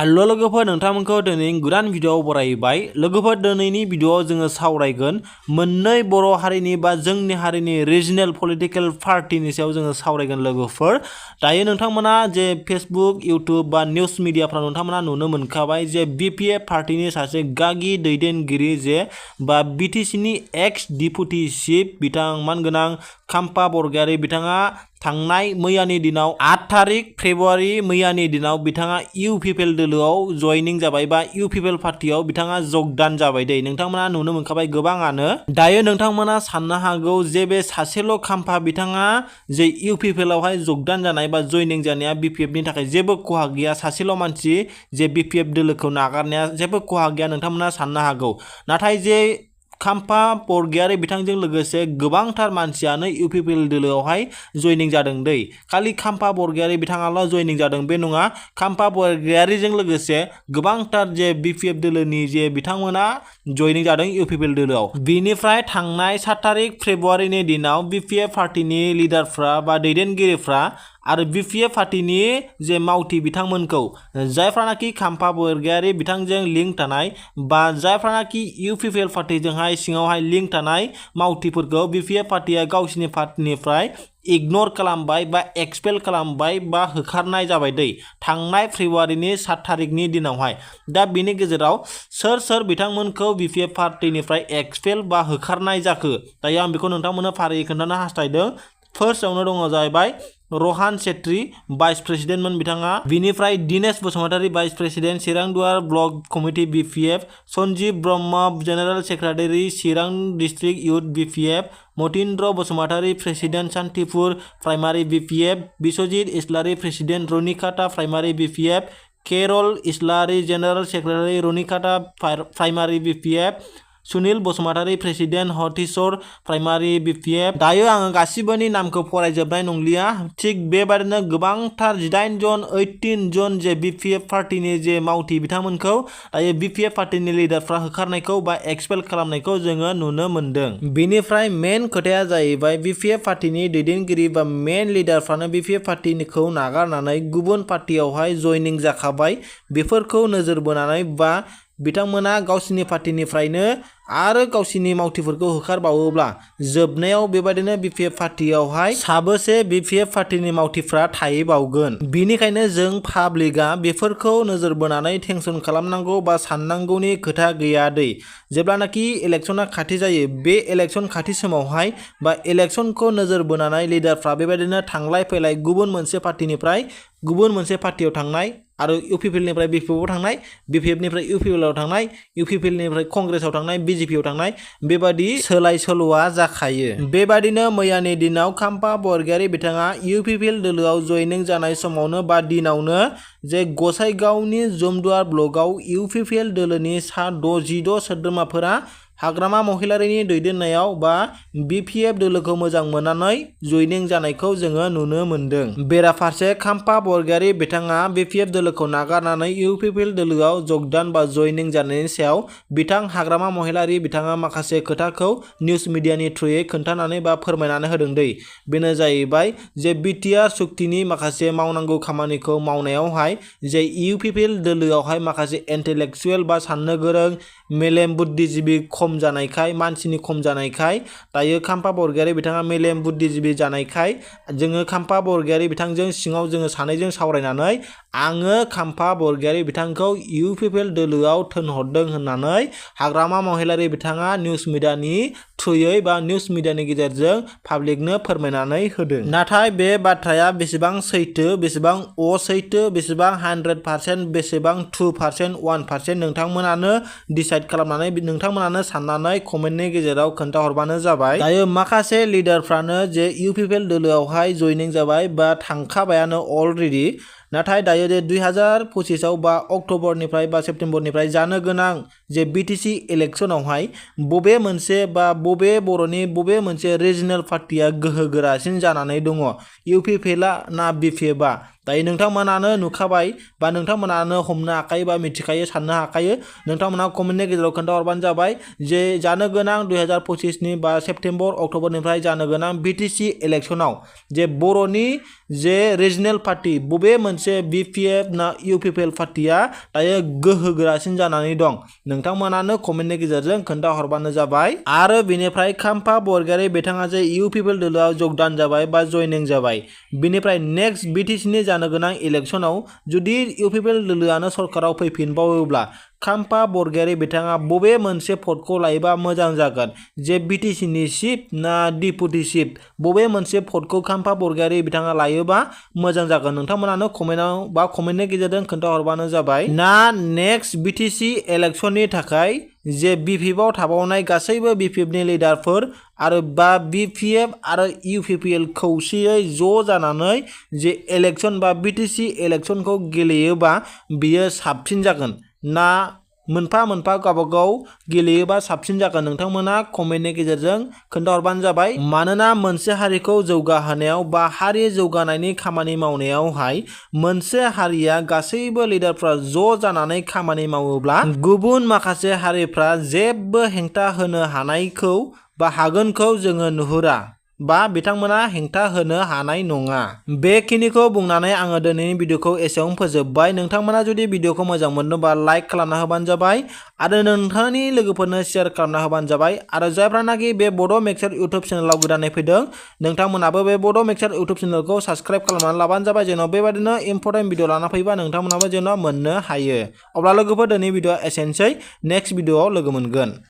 Hello लोगोफोर, नोंथांमोनखौ दिनै गोदान भिडिअआव बरायबाय। लोगोफोर, दिनैनि भिडिअआव जोङो सावरायगोन मोननै बर' हारिनि बा जोंनि हारिनि रिजनेल पलिटिकेल पार्टिनि सायाव जोङो सावरायगोन लोगोफोर। दायो नोंथांमोना जे फेसबुक, इउट्युब बा निउस मिडियाफ्राव नोंथांमोना नुनो मोनखाबाय जे BPF पार्टिनि सासे गागि दैदेनगिरि जे बा BTCनि एक्स डिपुटि चिफ बिथां मानगोनां खाम्पा बरगयारी बिथाङा थांनाय मैयानि दिनाव 8 थारिख फेब्रुवारि मैयानि दिनाव बिथाङा UPPL दोलोआव जयनिं जाबाय बा UPPL पार्टियाव बिथाङा जगदान जाबाय दे। नोंथांमोना नुनो मोनखाबाय गोबाङानो। दायो नोंथांमोना साननो हागौ जे बे सासेल' खाम्पा बिथाङा जे UPPL आवहाय जगदान जानाय बा जयनिं जानाया BPF नि थाखाय जेबो खहा गैया, सासेल' मानसि जे BPF दोलोखौ नागारनाया जेबो खहा गैया नोंथांमोना साननो हागौ। नाथाय जे खाम्पा बरगयारी बिथांजों लोगोसे गोबांथार मानसियानो UPPL दोलोआवहाय जयनिं जादों दै। खालि खाम्पा बरगयारी बिथाङाल' जयनिं जादों बे नङा, खाम्पा बरगयारीजों लोगोसे गोबांथार जे BPF दोलोनि जे बिथांमोना जयनिं जादों UPPL दोलोआव। बिनिफ्राय थांनाय 7 थारिख फेब्रुवारिनि दिनाव BPF पार्टिनि लिडारफ्रा बा दैदेनगिरिफ्रा आरो BPF पार्टिनि जे मावथि बिथांमोनखौ जायफ्रानाखि खाम्पा बरगयारी बिथांजों लिंक थानाय बा जायफ्रानाखि UPPL पार्टिजोंहाय सिङावहाय लिंक थानाय मावथिफोरखौ BPF पार्टिया गावसिनि पार्टिनिफ्राय इगनर खालामबाय बा एक्सपेल खालामबाय बा होखारनाय जाबाय दै थांनाय फेब्रुवारिनि 7 थारिखनि दिनावहाय। दा बेनि गेजेराव सोर सोर बिथांमोनखौ BPF पार्टिनिफ्राय एक्सपेल बा होखारनाय जाखो, दायो आं बेखौ नोंथांमोननो फारियै खोन्थानो हास्थायदों। फार्स्टआवनो दङ जाहैबाय रहान सेट्री, भाइस प्रेसिडेन्टमोन बिथाङा। बिनिफ्राय Dinesh Basumatary, vice president Chirangduar block committee BPF, Sanjib Brahma, general secretary Chirang district youth BPF, Matindra Basumatary, president Santipur primary BPF, Biswajit Islary, president Ranikata primary BPF, Keral Islary, general secretary Ranikata primary BPF, Sunil Basumatary, president Hathisar primary BPF। दायो आङो गासिबोनि नामखौ फरायजोबनाय नंलिया। थिग बेबादिनो गोबांथार 18 जन 18 जन जे BPF पार्टिनि जे मावथि बिथांमोनखौ दायो BPF पार्टिनि लिडारफ्रा होखारनायखौ बा एक्सपेल खालामनायखौ जोङो नुनो मोनदों। बेनिफ्राय मेन खोथाया जाहैबाय BPF पार्टिनि दैदेनगिरि बा मेन लिडारफ्रानो BPF पार्टिखौ नागारनानै गुबुन पार्टियावहाय जयनिं जाखाबाय। बेफोरखौ नोजोर बोनानै बा बिथांमोना गावसिनि पार्टिनिफ्रायनो आरो गावसिनि मावथिफोरखौ होखारबावोब्ला जोबनायाव बेबायदिनो BPF पार्टियावहाय साबोसे BPF पार्टिनि मावथिफ्रा थाहैबावगोन। बिनिखायनो जों पाब्लिकआ बेफोरखौ नोजोर बोनानै टेनसन खालामनांगौ बा साननांगौनि खोथा गैया दै। जेब्लानाखि इलेक्शना खाथि जायो, बे इलेक्शन खाथि समावहाय बा इलेक्शनखौ नोजोर बोनानै लिडारफ्रा बेबायदिनो थांलाय फैलाय गुबुन मोनसे पार्टिनिफ्राय गुबुन मोनसे पार्टियाव थांनाय आरो UPPL निफ्राय BPF आव थांनाय, BPF निफ्राय UPPL आव थांनाय, UPPL निफ्राय कंग्रेसआव थांनाय, BJP आव थांनाय, बेबादि सोलाय सोल'आ जाखायो। बेबादिनो मैयानि दिनाव खाम्पा बरगयारी बिथाङा UPPL दोलोआव जयनिं जानाय समावनो बा दिनावनो जे गसाइगावनि जमदुवार ब्लकआव UPPL दोलोनि सा 66 सोद्रोमाफोरा हाग्रामा महिलारिनि दैदेननायाव बा BPF दोलोखौ मोजां मोननानै जयनिं जानायखौ जोङो नुनो मोनदों। बेराफारसे खाम्पा बरगयारी बिथाङा BPF दोलोखौ नागारनानै UPPL दोलोआव जगदान बा जयनिं जानायनि सायाव बिथां हाग्रामा महिलारि बिथाङा माखासे खोथाखौ निउस मिडियानि थ्रुयै खोन्थानानै बा फोरमायनानै होदों दै। बेनो जाहैबाय जे BTR सुक्तिनि माखासे मावनांगौ खामानिखौ मावनायावहाय जे UPPL दोलोआवहाय माखासे इन्टेलेक्चुएल बा साननो गोरों मेलेम बुद्धिजीबी खम जानायखाय, मानसिनि खम जानायखाय, दायो खाम्पा बरगयारी बिथाङा मेलेम बुद्धिजीबी जानायखाय जोङो खाम्पा बरगयारी बिथांजों सिङाव जोङो सानैजों सावरायनानै आङो खाम्पा बरगयारी बिथांखौ UPPL दोलोआव थिनहरदों होननानै हाग्रामा महिलारि बिथाङा निउस मिडियानि थ्रुयै बा निउस मिडियानि गेजेरजों पाब्लिकनो फोरमायनानै होदों। नाथाय बे बाथ्राया बेसेबां सैथो, बेसेबां असैथो, बेसेबां 100%, बेसेबां 2%, 1% नोंथांमोनानो डिसाइड खालामनानै नोंथांमोनानो साननानै कमेन्टनि गेजेराव खोन्थाहरबानो जाबाय। दायो माखासे लिडारफ्रानो जे UPPL दोलोआवहाय जयनिं जाबाय बा थांखाबायानो अलरेडि। नाथाय दायो जे 2025 आव बा अक्ट'बरनिफ्राय बा सेप्तेम्बरनिफ्राय जानो गोनां जे BTC इलेक्शनावहाय बबे मोनसे बा बबे बर'नि बबे मोनसे रिजनेल पार्टिया गोहो गोरासिन जानानै दङ, UPPL ना BPF आ, दायो नोंथांमोनानो नुखाबाय बा नोंथांमोनानो हमनो हाखायो बा मिथिखायो साननो हाखायो नोंथांमोना कमेन्टनि गेजेराव खोन्थाहरबानो जाबाय जे जानो गोनां 2025नि बा सेप्तेम्बर अक्ट'बरनिफ्राय जानो गोनां बिटिसि इलेक्सनाव जे बर'नि जे रिजनेल पार्टी बबे मोनसे BPF ना UPPL पार्टीया दायो गोहो गोरासिन जानानै दं नोंथांमोनानो कमेन्टनि गेजेरजों खोन्थाहरबानो जाबाय आरो बेनिफ्राय खाम्फा बरगयारि बिथाङा जे UPPL दोलोआव जगदान जाबाय बा जयनिं जाबाय बेनिफ्राय नेक्स्ट बिटिसिनि जानो गोनां इलेक्सनाव जुदि UPPL दोलोआनो सरकाराव फैफिनबावोब्ला खाम्पा बरगयारि बिथाङा बबे मोनसे पदखौ लायोबा मोजां जागोन जे बिटिसिनि चिफ ना डिपुटि चिफ बबे मोनसे पदखौ खाम्पा बरगयारि बिथाङा लायोबा मोजां जागोन नोंथांमोनानो कमेन्टआव बा कमेन्टनि गेजेरजों खोन्थाहरबानो जाबाय ना नेक्स्ट बिटिसि इलेक्सननि थाखाय जे BPF आव थाबावनाय गासैबो BPFनि लिडारफोर आरो बा BPF आरो UPPL खौसेयै ज' जानानै जे इलेक्सन बा बिटिसि इलेक्सनखौ गेलेयोबा बियो साबसिन जागोन ना मोनफा मोनफा गावबागाव गेलेयोबा साबसिन जागोन नोंथांमोना कमेन्टनि गेजेरजों खोन्थाहरबानो जाबाय मानोना मोनसे हारिखौ जौगाहोनायाव बा हारि जौगानायनि खामानि मावनायावहाय मोनसे हारिया गासैबो लिडारफ्रा ज' जानानै खामानि मावोब्ला गुबुन माखासे हारिफ्रा जेबो हेंथा होनो हानायखौ बा हागोनखौ जोङो नुहुरा बा बिथांमोना हेंथा होनो हानाय नङा बेखिनिखौ बुंनानै आङो दिनैनि भिडिअखौ एसेयावनो फोजोबबाय नोंथांमोना जुदि भिडिअखौ मोजां मोनदोंबा लाइक खालामना होबानो जाबाय आरो नोंथांनि लोगोफोरनो शेयार खालामना होबानो जाबाय आरो जायफ्रानाखि बे बड' मिक्सचार इउटुब चेनेलाव गोदानै फैदों नोंथांमोनाबो बे बड' मिक्सचार इउटुब चेनेलखौ साबस्क्राइब खालामनानै लाबानो जाबाय जेन' बेबायदिनो इम्परटेन्ट भिडिअ लाना फैबा नोंथांमोनाबो जेन' मोननो हायो अब्ला लोगोफोर दिनैनि भिडिअआ एसेनोसै नेक्स्ट भिडिअआव लोगो मोनगोन।